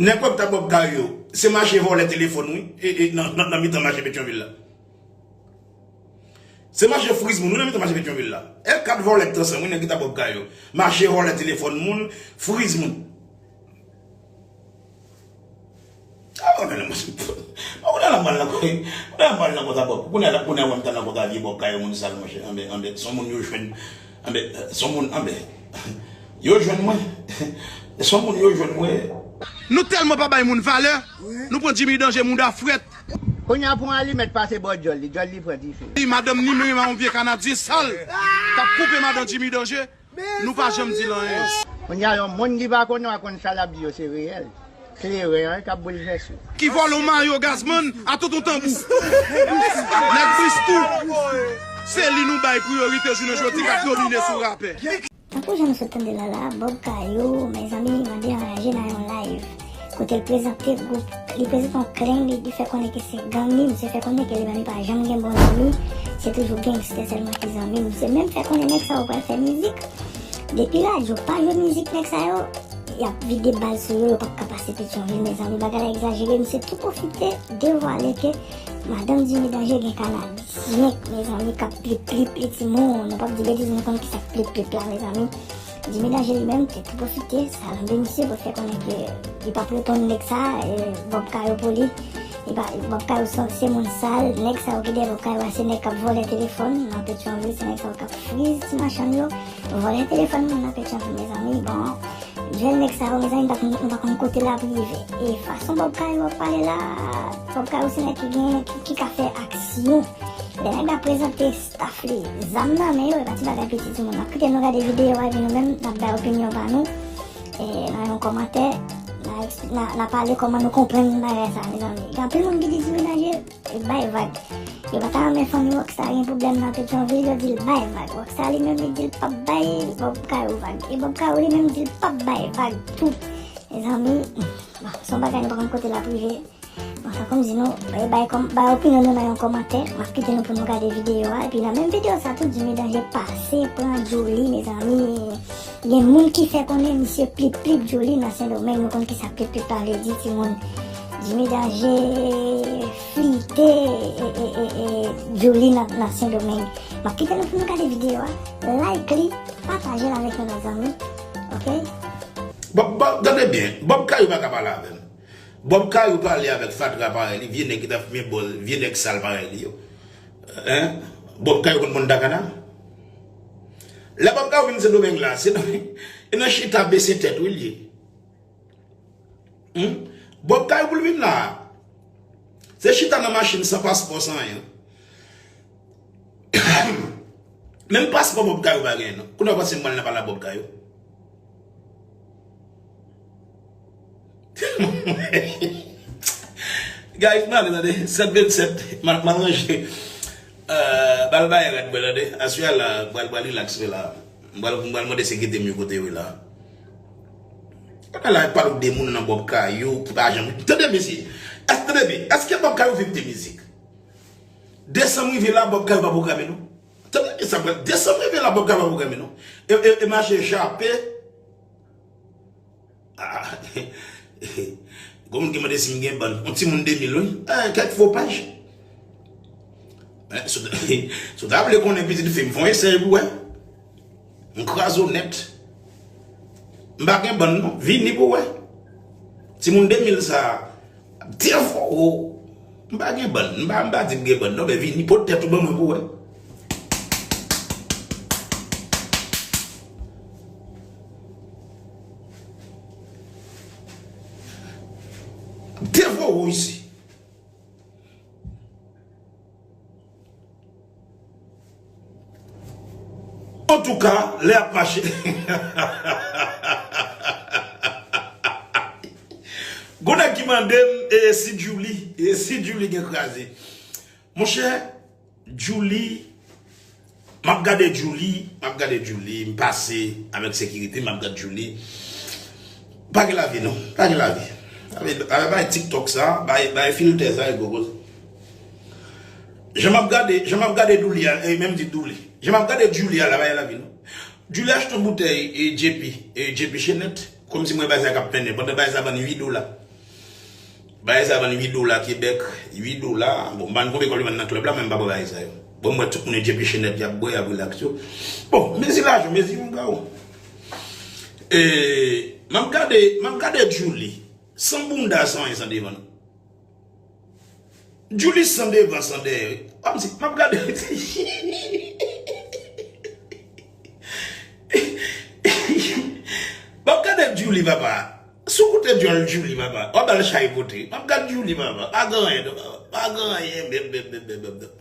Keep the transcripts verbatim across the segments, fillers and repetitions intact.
Nèg wè k ta Bob Kay yo, se mache vòlè telefòn wi, e, e, nan, nan, nan mitan mache Petyonvil la. Se mache friz moun wi nan mitan mache Petyonvil la. E kat vòlè k t ansanm wi, nèg ki ta Bob Kay yo. Mache vòlè telefòn moun, friz moun. Ah, kounye a la, mwen, kounye a la, mwen, kounye a la, mwen, nan konta Bob. Kounye a la, kounye a, mwen, nan konta vye Bob Kay yo, moun sal, monchè. Anben, anben, se yon moun yo jwenn. Anben, se yon moun, anben, yo jwenn mwen. Se yon moun yo jwenn mwen. Nou tèlman pa bay moun valè, nou pran Jimmy Danje mouda frèt. Kounye a pou yon alimèt pase bò djòl li, djòl li pran dife. Li madanm ni menm a yon vye Kanadyen sal k ap koupe madanm Jimmy Danje. Nou pa janm di l anyen. Kounye a yon moun ki pa konnen w a konn sa l ap di yo se reyèl. Kleren an k ap boulvèse w. Ki vòlè w mayo Gazman a tout yon tanbou. Nèg Bristou. Se li nou bay priyorite jounen jodi k ap domine sou rapè. Tankou jan nou sot tande la la, Bob Kay yo, mezanmi, mande anraje nan yon live. Kote l prezante gwoup, li prezante yon klenn, li, li fè konnen ke se gang li, misye fè konnen ke li menm li pa janm gen bon zanmi, se toujou gangstè sèlman ki zanmi. Misye menm fè konnen nèg sa yo pral fè mizik. Depi radyo pa jwe mizik nèg sa yo, y ap vide bal sou yo, yo p ap ka pase Petyonvil, mezanmi. Bagay la egzajere, misye tou pwofite devwale ke madanm Jimmy Danje gen Kanadyen, mezanmi, k ap plip plip li timoun. Nou p ap di betiz, nou konn kisa k plip plip la, mezanmi. Jimmy Danje li menm te tou pwofite, salande misye pou fè konnen ke li p ap reponn nèg sa, e, Bob Kay yo pou li. Li pa, Bob Kay yo se, se moun sal, nèg sa yo ki dèyè Bob Kay yo a se nèg k ap vòlè telefòn nan Petyonvil, se nèg sa yo k ap friz ti machann yo, vòlè telefòn moun nan Petyonvil, mezanmi. Bon, jwèl nèg sa yo, mezanmi, nou pa konn, nou pa konn kote l ap rive. E fason Bob Kay yo ap pale la, Bob Kay yo se nèg ki gen, ki, ki ka fè aksyon. Lè nèg la prezante staff li zam nan men yo, e pa ti bagay piti timoun. N ap kite nou gade videyo a, epi nou menm, n ap bay opinyon pa nou. E, nan yon kòmantè, n a ekspli-, n a, n a pale kòman nou konprann bagay sa, mezanmi. Gen anpil moun ki di Jimmy Danje bay vag. Yo pa ta renmen fanmi Rockstar gen pwoblèm nan Petyonvil, yo di l bay vag. Rockstar li menm, li di l p ap bay Bob Kay yo vag. E Bob Kay yo li menm di l p ap bay vag tou. Mezanmi, bon, se yon bagay nou pa konn kote l ap rive. Bon, sa kòm di nou, bay, bay, kòm, bay opinyon nou nan yon kòmantè. M ap kite nou pou nou gade videyo a. Epi nan menm videyo sa tou, Jimmy Danje pase pran Djouly, mezanmi. Gen moun ki fè konnen misye plip plip Djouly nan Sendomeng. Nou konn kisa plip plip la vle di, timoun. Jimmy Danje flite, e, e, e, e, Djouly nan, nan Sendomeng. M ap kite nou pou nou gade videyo a. Like li, pataje l avèk yon lòt zanmi. Oke? Bob, Bob, tande byen. Bob Kay yo pa ka pale avè m. Bob Kay yo pale avèk fatra parèy li, vye nèg ki t ap fimen bòl, vye nèg sal parèy li yo. Hein? Bob Kay yo konn Punta Cana? Lè Bob Kay yo vin Sendomeng la, se nan, e nan chita bese tèt wi l ye. Hmm? Bob Kay yo pou l vin la. Se chita nan machin san paspò, san anyen. Menm paspò Bob Kay yo pa gen non. Kounye a w panse m pral nan pale a Bob Kay yo? Guys, m ale tande, sèt vennsèt, m al, m al ranje. Euh, bal bay rad mwen tande. Aswè a la, m pral, pral relax wi la. M pral, m pral mande sekirite m yo kote yo la. Epa la, pale de moun nan Bob Kay yo ki pa janm. Tande mesye, èske, tande byen, èske Bob Kay yo viv de mizik? Desanm rive la, Bob Kay yo pa pwograme non. Tande byen sa, desanm rive la, Bob Kay yo pa pwograme non. E, e, e mache jape. Ah, gon moun ki mande si m gen bann. Yon timoun de mil, wi. Eh, kèk fo paj. Eh, si w ta, si w ta vle konnen pitit fi m, fè yon esèy pou wè. M kraze w nèt. M pa gen bann, non. Vini pou wè. Timoun de mil sa a, devore w. M pa gen bann. M pa, m pa di m gen bann, non, men vini, pote tèt ou ban mwen pou wè. Devore w isi. Antouka, lè ap mache. Gon nèg ki mande m, e si Djouly, e si Djouly gen kraze. Monchè, Djouly, m ap gade Djouly, m ap gade Djouly, m pase avèk sekirite, m ap gade Djouly. Pa gen lavi non, pa gen lavi. Avè, avè bay TikTok sa, bay, bay filtè sa, e gwo koze. Jan m ap gade, jan m ap gade Djouly a, e menm di Djouly. Jan m ap gade Djouly a la, pa gen lavi non. Djouly achte yon boutèy, e J P, e J P Chenet, kòmsi mwen bay sa k ap mennen, pandan bay sa vann uit dola. Bagay sa vann uit dola Kebèk, uit dola. Bon, m pa konn konbyen kòb li vann nan club la, men m pa bwè bagay sa yo. Bon, m wè tout moun e djepiche nèt, y ap bwè, y ap rilaks yo. Bon, mezi lajan, mezi yon gawo. E, m ap gade, m ap gade Djouly. San bounda, san anyen, san devan. Djouly san devan, san dèyè. Kòmsi, m ap gade. M ap gade Djouly, papa. Si w koute dyòl Djouly, papa, w ap ba l chay pote. M ap gade Djouly, papa. Pa gen anyen, non, papa. Pa gen anyen, menm, menm, menm, menm, menm, non.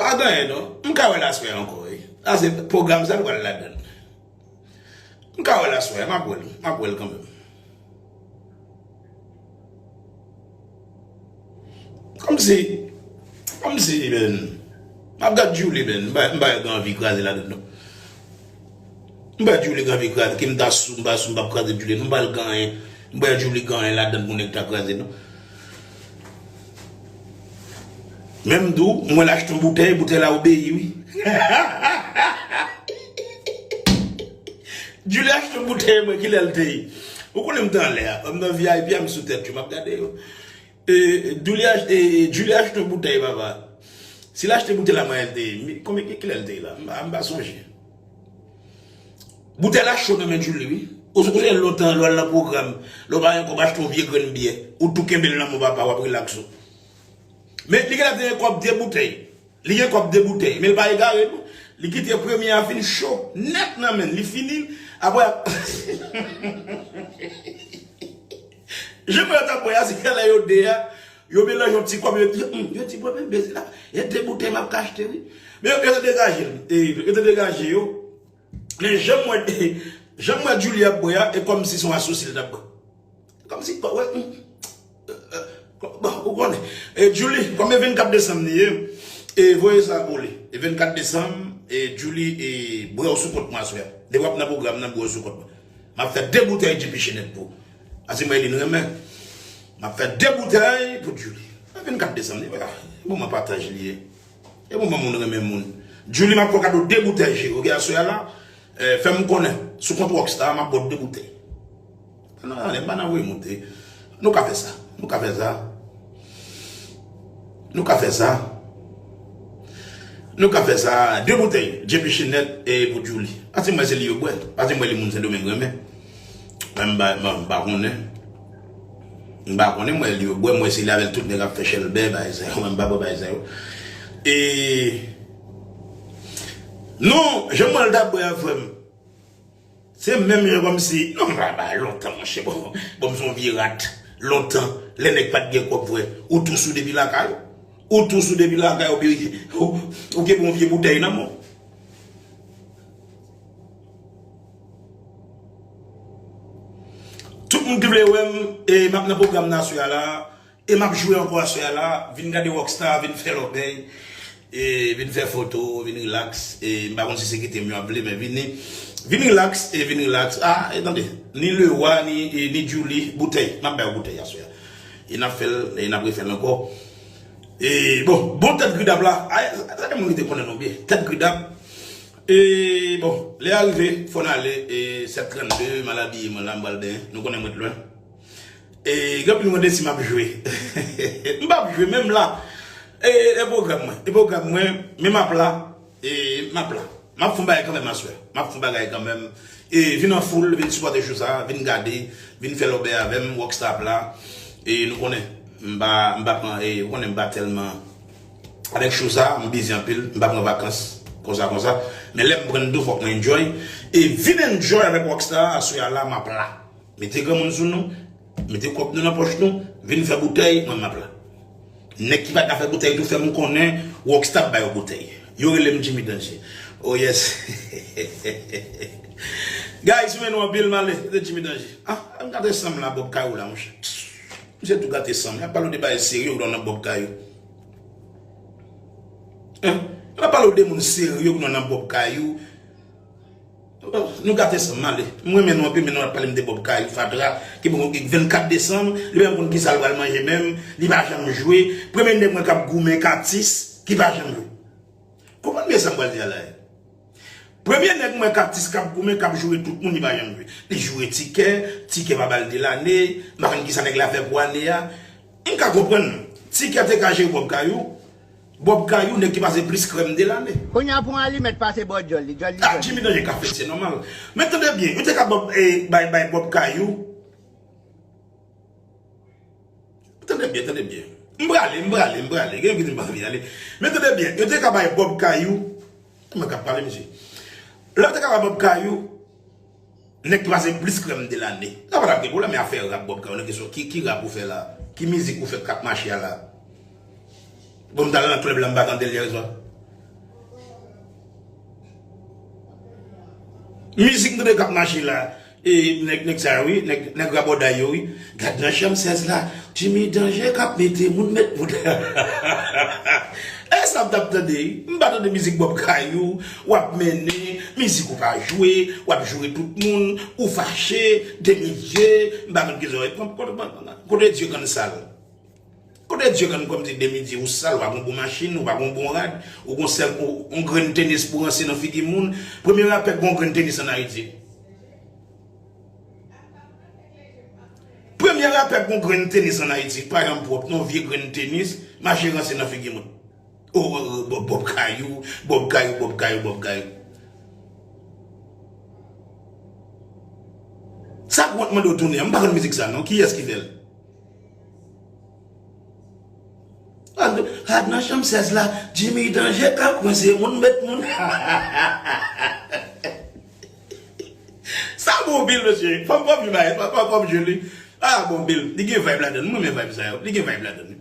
Pa gen anyen, non. M ka wè l aswè ankò, wi. Sa se pwogram sa l pral ladan l. M ka wè l aswè, m ap wè l, m ap wè l kanmenm. Kòmsi, kòmsi, men, m ap gad Djouly, men, m pa, m pa gen anvi kraze ladan, non. M pa Djouly gen anvi kraze, ke m ta sou, m pa sou, m p ap kraze Djouly, non, m pa gen anyen. M pa Djouly gen anyen ladan pou nèg ta kraze, non. Menm di w, m wè l achte yon boutèy, boutèy la obeyi, wi. Djouly achte yon boutèy, mwen, kilè l te ye? Ou konnen m te anlè a. M nan V I P a, m sou tèt yo, m ap gade yo. E, Djouly ach-, e, Djouly achte yon boutèy, papa. Si l achte boutèy la, mwen, l te ye. Mi-, konbyen, ki, kilè l te ye la? M pa, m pa sonje. Boutèy la cho nan men Djouly, wi. Ou, ou sonje lontan, lè w al nan pwogram, lè w pa gen kòb achte yon vye grenn byè, ou tou kenbe l nan men w, papa, w ap rilaks ou. Men li genlè te gen kòb de boutèy. Li gen kòb de boutèy, men li pa egare, non. Li kite premye a fin cho nèt nan men l, li fini l, apre, jan mwen t ap wè a, se lè yo de a, yo melanje yon ti kòb, yo di, hmm, yo di, bon, men, mezi la, e de boutèy m ap ka achte, wi. Men yo, yo te degaje l, e, yo te degaje yo. Men jan m wè, jan m wè Djouly ap bwè a, e kòmsi se yon asosi l t ap bwè. Kòmsi, bon, wè, hmm. Bon, ou konnen. E Djouly, kòm e vennkat desanm li ye, e voye sa pou li. E vennkat desanm, e Djouly, e bwè w sou kont mwen aswè a. Depi w ap nan pwogram nan, bwè w sou kont mwen. M ap fè de boutèy J P Chenet pou ou. Ase mwen li n renmen. M ap fè de boutèy pou Djouly. E vennkat desanm li, wè. Bon, mwen pataj li ye. E bon, bon, moun renmen moun. Djouly, m ap fè w kado de boutèy, cheri. Ok, aswè a la, eh, fè m konnen. Sou kont Rockstar, m ap ba w de boutèy. Nan, nan, pa nan voye moute. Nou ka fè sa. Nou ka fè sa. Nou ka fè sa. Nou ka fè sa. De boutèy. J P Chenet e pou Djouly. Ase mwen se li yo bwè. Ase mwen li moun Sendomeng renmen. Mwen m pa, mwen m pa konnen. M pa konnen, mwen li yo bwè, mwen se li avè l tout nèg ap fè chèlbè, bagay sa yo, mwen m pa bwè bagay sa yo. E, non, jan mwen l t ap bwè a, frè m. Se menm jan kòmsi, non, m pa, pa lontan, monchè, bon, bon, m se yon vye rat. Lontan, lè nèg pa t gen kòb vre, ou tou sou depi lakay ou. Ou tou sou depi lakay ou, ou, ou gen bon vye boutèy nan men w. Tout moun ki vle wè m, e m ap nan pwogram nan aswè a la, e m ap jwe ankò aswè a la, vin gade Rockstar, vin fè lòbèy, e vin fè foto, vin rilaks, e m pa konn si se kite m yo ap vle, men vini, vin rilaks, e vin rilaks. Ah, e tande, ni Lewa, ni, e, ni Djouly, boutèy, m ap bay yo boutèy aswè a. E n ap fè l, e n ap refè l ankò. E, bon, bon tèt Gridap la, ay, sa gen moun ki te konnen non byen, tèt Gridap. E, bon, lè a rive, fò n ale, e, sèt trannde, m al abiye mwen la, m pral benyen, nou konnen mwen t lwen. E, gen anpil mande si m ap jwe. M p ap jwe, menm la. E, e pwogram mwen, e pwogram mwen, men m ap la. E, m ap la. M ap fè yon bagay kanmenm aswè. M ap fè yon bagay kanmenm. E, vin an foul, vin sipòte show sa, vin gade, vin fè lòbèy avè m, Rockstar ap la. E, nou konnen, m pa, m pa pran, e, ou konnen m pa tèlman, avèk show sa, m bizi anpil, m pa pran vakans, konsa, konsa. Men lè m pran l tou, fòk mwen enjoy. E vin enjoy avèk Rockstar, aswè a la, m ap la. Mete granmoun sou nou, mete kòb nou nan pòch nou, vin fè boutèy, mwen m ap la. Nèg ki pa ka fè boutèy tou fè m konnen, Rockstar ap ba yo boutèy. Yo rele m Jimmy Danger. Oh yes. Guys, mwen nou anpil m ale, se Jimmy Danger. Ah, m gade sanm la Bob Kayou la, monchè. Misye tou gate sanm. Y ap pale w de bagay serye, ou nan Bob Kayou. Hein? Y ap pale w de moun serye, ou nan Bob Kayou. Oh, nou gate sanm, ale. M renmen nou anpil, men nou ap pale m de Bob Kayou, fatra, ki bon, vennkat desanm, li pa menm konn kisa l pral manje menm, li pa janm jwe. Premye nèg mwen k ap goumen ak atis, ki pa janm jwe. Konprann byen sa m pral di a la. Premye nèg m wè k ap dis, k ap goumen, k ap joure tout moun, li pa janm jwe. Li joure Tikè, Tikè pa ba l de lane, m pa konn kisa nèg la fè pou ane a. M ka konprann, Tikè te ka jere Bob Kayou, Bob Kayou, nèg ki pase plis krèm de lane. Kounye a pou yon alimèt pase bò djòl li, djòl li Ah, jòl. Jimmy Danje ka fè, se nòmal. Men tande byen, yo te ka Bob, eh, bay, bay Bob Kayou. Tande byen, tande byen. M prale, m prale, m prale. Gen yon ki di m pa anvi ale. Men tande byen, yo te ka bay Bob Kayou. Mwen k ap pale, mesye. Lè yo te ka bay Bob Kayou, nèg ki pase plis krèm de lane. Sa pa t ap gen pwoblèm, men afè rap Bob Kayou, nan kesyon, ki, ki rap ou fè la? Ki mizik ou fè k ap mache a la? Bon, m t al nan klèb la, m pa tande l yè swa. Mizik m tande k ap mache la, e nèg, nèg sa yo, wi, nèg, nèg rabòday yo, wi. Gad nan chanm sèz la, Jimmy Danje k ap mete moun, met moun. E sa m t ap tande, wi. M pa tande mizik Bob Kayou, w ap mennen, mizik ou pa jwe, w ap joure tout moun, ou fache, demidye, m pa konn ki zòrèy, kote Dye grann sal. Kote Dye grann kòmsi demidye, ou sal, ou pa gon bon machin, ou pa gon bon rad, ou gon sèl, ou, yon grenn tenis pou ranse nan figi moun. Premye rapè k gon grenn tenis ann Ayiti. Premye rapè k gon grenn tenis ann Ayiti, pa janm pwòp, non, vye grenn tenis, mache ranse nan figi moun. Oh, oh, oh, Bob, Bob Kayou, Bob Kayou, Bob Kayou, Bob Kayou. Sa k wont mande w tounen an, m pa konn mizik sa non, kiyès ki fè l? Rad nan chanm sèz la, Jimmy Danje k ap kwense moun, met moun. Sa bon anpil, mesye. Fò m, fò m jwe, fò m, fò m jwe li. Ah, bon anpil. Li gen vibe ladan l. M renmen vibe sa yo. Li gen vibe ladan l.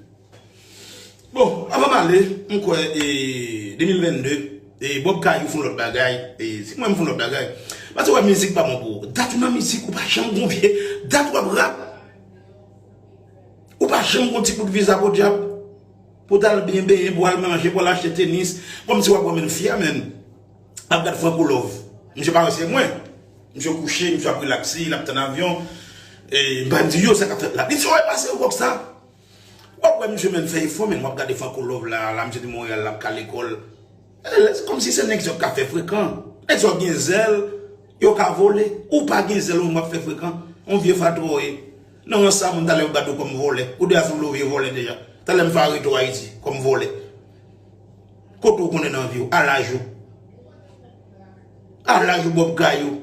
Bon, anvan m ale, m kwè, e, de mil vennde, e, Bob Kayou fè yon lòt bagay. E, si mwen m fè yon lòt bagay. Paske wè mizik pa bon pou ou. Dat ou nan mizik, ou pa janm gon vye. Dat w ap rap. Ou pa janm gon ti bout viza podyab pou w t al byen benyen, pou w al manje, pou w al achte tenis. Kòmsi w ap wè menm fi a menm ap gad Franco Love. Misye pa wè se mwen. Misye kouche, misye ap rilakse, l ap tann avyon. E m pa di yo sa k ap fèt la. Li di, "Sa w pase yo kòk sa?" W ap wè misye menm fè efò, menm w ap gade Franco Love la, la misye di Monreyal, l ap ka lekòl. Eh, se kòmsi se nèg sa yo k ka fè frekan. Nèg sa yo gen zèl, yo ka vole. Ou pa gen zèl, ou menm w ap fè frekan. On vye fatra w ye. Nan rans sa, moun talè yo gade w kòm vòlè. Ou deja sou vle w vye vòlè deja. Talè m fè areto Ayiti kòm vòlè. Kote w konnen nan vi w? A laj ou. A laj ou, Bob Kayou.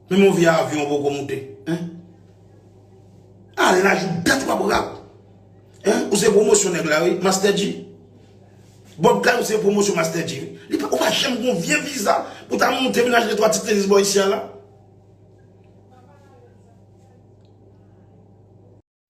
Menm yon vye avyon ou poko moute. Hein? A laj ou, dat w ap rap. Hein? Ou se pwomosyon nèg la, wi, Master G. Bob Kayou se pwomosyon Master G, wi. Li pa, ou pa janm gon vye viza pou ta monte vin achte twa ti tenis bò isi a la.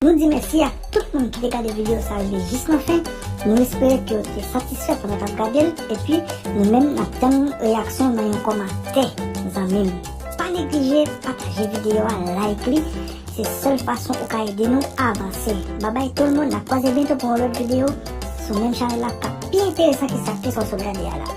Nou di mèsi ak tout moun ki te gade videyo sa rive jis nan fen. Nou espere ke w te satisfè pandan w t ap gade l, epi nou menm n ap tann reyaksyon w nan yon kòmantè, zanmi m. Pa neglije pataje videyo a, like li, se sèl fason ou ka ede nou avanse. Babay tout moun, n ap kwaze byento pou yon lòt videyo sou menm chanèl la k ap pi enteresan ke sa ke sa w sot gade a la.